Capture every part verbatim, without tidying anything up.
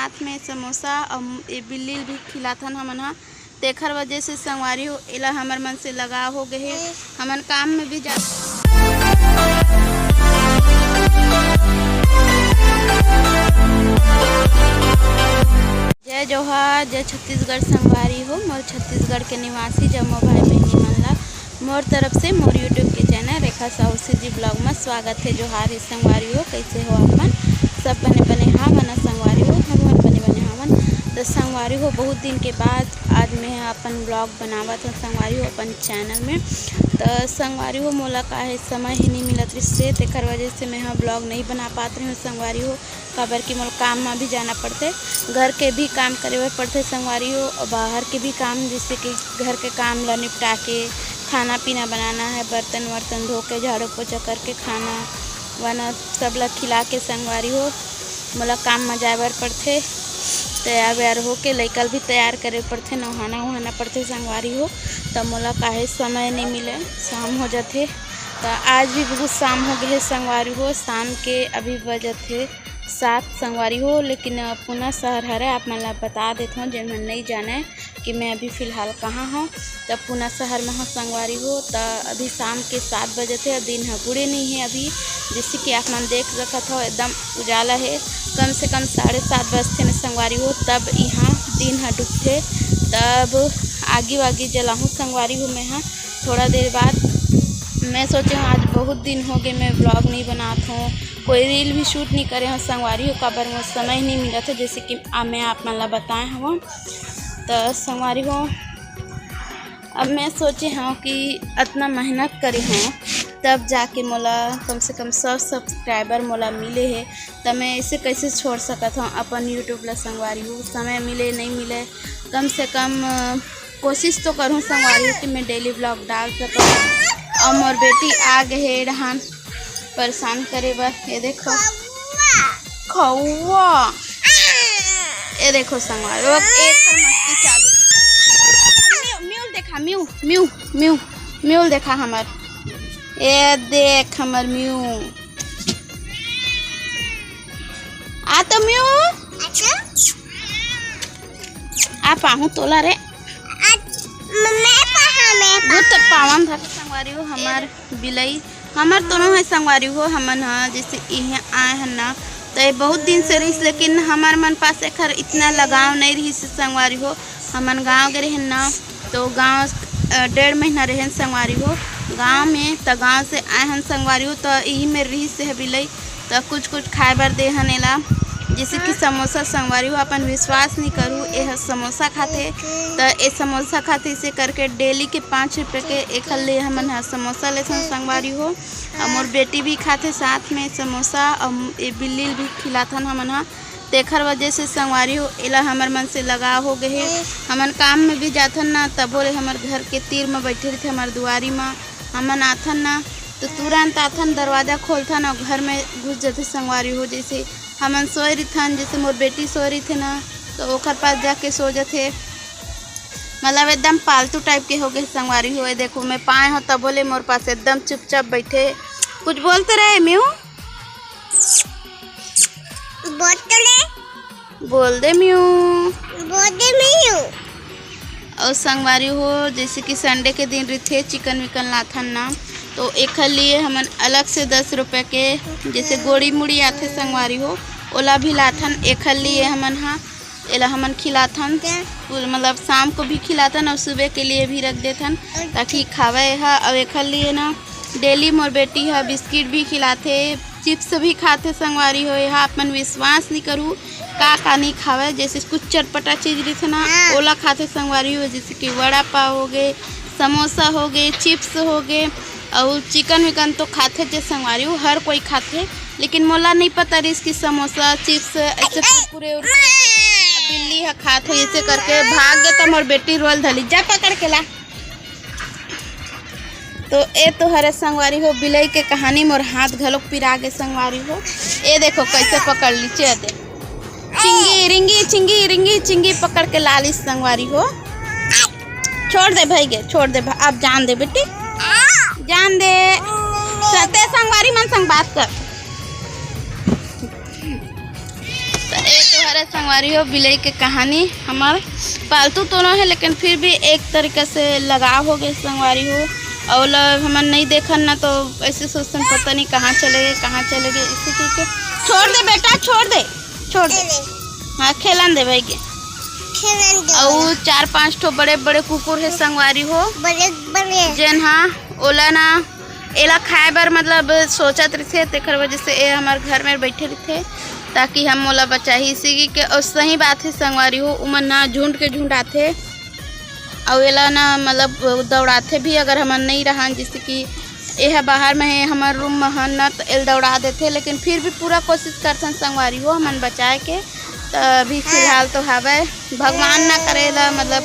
साथ में समोसा अउ ए बिल्ली ल भी खिलाथन हमन ह। तेखर वजह से संगवारी हो, एला हमर मन से लगाव हो गए हे। हमन काम में भी जा जय जोहार, जय छत्तीसगढ़ संगवारी हो, मोर छत्तीसगढ़ के निवासी जम्मो भाई बहिनी मन ला मोर तरफ से मोर YouTube के चैनल रेखा साहू C G vlog में स्वागत हे। जोहार हे संगवारी हो, कैसे हो आप मन? सब बने बने हावव ना संगवारी हो, हम हर बने बने हावन। तो संगवारी हो, बहुत दिन के बाद आज मैं अपन vlog बनावत हूँ संगवारी हो अपन चैनल में। तो संगवारी हो, मोला काहे समय ही नहीं मिलत रिहिस से, तेखर वजह से मैं ह vlog नहीं बना पात रही हूँ संगवारी हो, काबर कि मोला काम में भी जाना पड़थे, घर के भी काम करे बर पड़थे संगवारी हो, और बाहर के भी काम, जैसे कि घर के काम ला निपटा के खाना पीना बनाना है, बर्तन वर्तन धो के, झाड़ू पोछा करके, खाना वाना सब ला खिला के संगवारी हो, मोला काम में जाए बर पड़थे। तैयार वैयार होके लइका ल भी तैयार करे पड़थे, नहाना उहाना पड़थे संगवारी हो, त मोला काहे समय नहीं मिले, शाम हो जाथे। त आज भी बहुत शाम हो गए हे संगवारी हो, शाम के अभी बजत हे सात संगवारी हो, लेकिन पुना शहर हरे, आप मन ला बता देथव, जेन मन नहीं जाने कि मैं अभी फिलहाल कहाँ हूँ। तब पुना शहर में हूँ संगवारी हो, त अभी शाम के सात बजत हे, दिन ह बुड़े नहीं है अभी, जैसे कि आप मन देख सकत हो एकदम उजाला है। कम से कम साढ़े सात बजथे न संगवारी हो, तब यहाँ दिन ह डूबथे। तब आगी वागी जलाहूँ संगवारी हो मैं ह थोड़ा देर बाद। मैं सोचे हूँ आज बहुत दिन हो गए मैं vlog नहीं बनात हूँ, कोई reel भी shoot नहीं करे हूँ संगवारी हो, काबर मोर समय नहीं मिलत है, जैसे कि आ, मैं आप मन ला बताए हूँ। तो संगवारी हो, अब मैं सोचे हूँ कि अतना मेहनत करे हूँ, तब जाके मोला कम से कम सौ subscriber मोला मिले हे, त मैं इसे कैसे छोड़ सकत हूँ अपन YouTube ला संगवारी हो। समय मिले नहीं मिले, कम से कम अ, कोशिश तो करूँ संगवारी हो कि मैं daily vlog डाल सकूँ। और मोर बेटी आ गए हे डहान परेशान करे बर। ये देखो खौवा, ये देखो संगवारी हो, एक और मस्ती चालू। म्यू, म्यू ल देखा, म्यू, म्यू, म्यू, म्यू ल देखा हमर, ये देख हमर म्यू। आ तो म्यू, अच्छा? आ पाहूँ तोला रे। मैं पाहा, मैं वो तो पावन था संगवारी हो हमर बिलई, हमर दोनों है संगवारी हो। हमन ह जैसे इहे आए हन ना, तो ये बहुत दिन से रहिस, लेकिन हमर मन पास एखर इतना लगाव नहीं रहिस संगवारी हो। हमन गाँव गए रहन ना, तो गाँव अ, डेढ़ महीना रहन संगवारी हो गाँव में, तो गाँव से आए हन संगवारी हो, तो यही में रहिस हे बिलई। तो कुछ कुछ खाए बर दे हन एला, जैसे कि समोसा संगवारी हो, अपन विश्वास नहीं करू, ये ह समोसा खाथे। तो ये समोसा खाथे, इसे करके daily के पाँच रुपये के एखर लिए हमन ह समोसा लेथन संगवारी हो। और मोर बेटी भी खाथे साथ में समोसा, और ये बिल्ली ल भी खिलाथन हमन ह। तेखर वजह से संगवारी हो, एला हमर मन से लगाव हो गए हे। हमन काम में भी जाथन ना, तभो ले हमर घर के तीर में बैठे रहिथे, हमर दुआरी में। हमन आथन ना, तो तुरंत आथन, दरवाजा खोलथन और घर में घुस जाथे संगवारी हो। जैसे हमन सोए रहिथन, जैसे मोर बेटी सोए रहिथे ना, तो ओकर पास जाके सो जाथे। मतलब एकदम पालतू type के हो गए संगवारी हो। ये देखो, मैं पाए हूँ तभो ले मोर पास एकदम चुपचाप बैठे। कुछ बोलते रहे म्यू? बोलते रहे। बोल दे म्यू। बोल दे म्यू। और संगवारी हो, जैसे कि Sunday के दिन रहिथे, chicken विकन लाथन ना, तो एखर लिए हमन अलग से दस रुपये के, जैसे गोड़ी मुड़ी आथे संगवारी हो, ओला भी लाथन। एखर लिए हमन हा, एला हमन खिलाथन, मतलब शाम को भी खिलाथन और सुबह के लिए भी रख देथन, ताकि खावे हा। और एखर लिए ना daily मोर बेटी हा बिस्किट भी खिलाथे, chips भी खाथे संगवारी हो। एहा आप मन विश्वास नहीं करू, का का नहीं खावे, जैसे कुछ चटपटा चीज रहिथे ना, हाँ। ओला खाथे संगवारी हो, जैसे कि वड़ा पाव हो गए, समोसा हो गए, chips हो गए, और chicken विकन तो खाथे जे संगवारी हो, हर कोई खाथे, लेकिन मोला नहीं पता रहिस कि समोसा, chips, ऐसे कुरकुरे उरकुरे बिल्ली ह खात हो, ऐसे करके भाग गए, त मोर बेटी रोल धली, जा पकड़ के ला। तो ए तो हरे संगवारी हो बिलई के कहानी, मोर हाथ घलोक पिरा गे संगवारी हो। ए देखो कैसे पकड़ ली, चे दे। चिंगी रिंगी, चिंगी रिंगी, चिंगी पकड़ के लालिस संगवारी हो। छोड़ दे भाई गे, छोड़ दे भा-, अब जान दे बेटी, जान दे। स-, ते संगवारी मन संग बात कर। त ए तो हरे संगवारी हो, बिलई के कहानी हमार पालतू तो नो हे, लेकिन फिर भी एक तरीका से लगाव हो गए संगवारी हो। अउ ओला हमन नहीं देखन ना, तो ऐसे सोचथन, पता नहीं कहाँ चले गए, कहाँ चले गए। इसी के छोड़ दे बेटा, छोड़ दे, छोड़ दे। हाँ, खेलन दे भाई के। खेलन दे अउ चार पांच ठो बड़े बड़े कुकुर हे संगवारी हो, बड़े बड़े। जेन हा ओला ना, एला खाए बर मतलब सोचत रहिथे, तेखर वजह से ए हमर घर में बैठे रहिथे, ताकि हम ओला बचाही। इसी के, और सही बात है संगवारी हो, उमन ना झुंड के झुंड आथे, अउ एला ना मतलब दौड़ाथे भी, अगर हमन नहीं रहन, जैसे कि एहा बाहर में हे, हमर रूम में हन ना, तो एल दौड़ा देथे, लेकिन फिर भी पूरा कोशिश करथन संगवारी हो हमन बचाए के। तो अभी फिलहाल तो हवय, भगवान ना करे ला, मतलब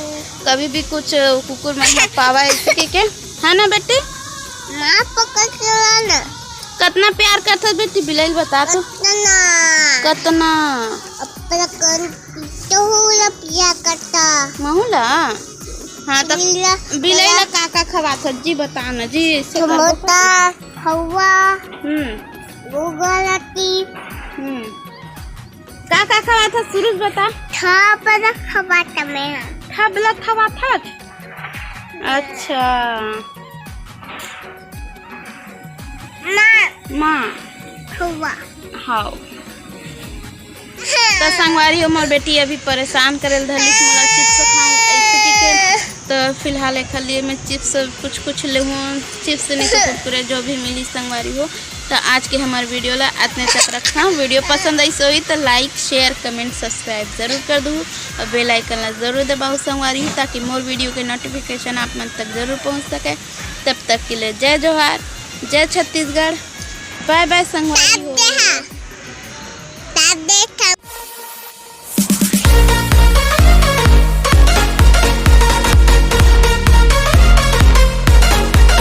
कभी भी कुछ कुकुर मन ह पावा ऐसे के, के, है ना बेटी? माँ पकड़ के ला ना। कतना प्यार करथस बेटी बिलई ल, बता तो। कतना? कतना? अपना कौन तो ला प्यार करता। महू ला? हाँ, तो बिलई ला, बिलई ला का का खवाथस जी, बता ना जी, ऐसे कर दो। समोसा, हवा, हम्म। गोगलती। हम्म। का का खवाथस, शुरू से बता। ठबला खवाता मैं। ठबला खवाथस? अच्छा। माँ। माँ। हवा। हाव। तो संगवारी हो, मोर बेटी अभी परेशान करे ल धरलिस मोला, चिप्स खाऊं ऐसे के, के। तो फिलहाल एखर लिए मैं चिप्स कुछ कुछ लेहूँ, चिप्स नहीं तो कुरकुरे जो भी मिली संगवारी हो। तो आज के हमार वीडियो ला अतने तक रखना। वीडियो पसंद आइस होही तो like, share, comment, subscribe जरूर कर दू और bell icon ला जरूर दबाओ संगवारी हो, ताकि मोर वीडियो के notification आप मन तक जरूर पहुंच सके। तब तक के लिए जय जोहार, जय छत्तीसगढ़, bye bye संगवारी हो।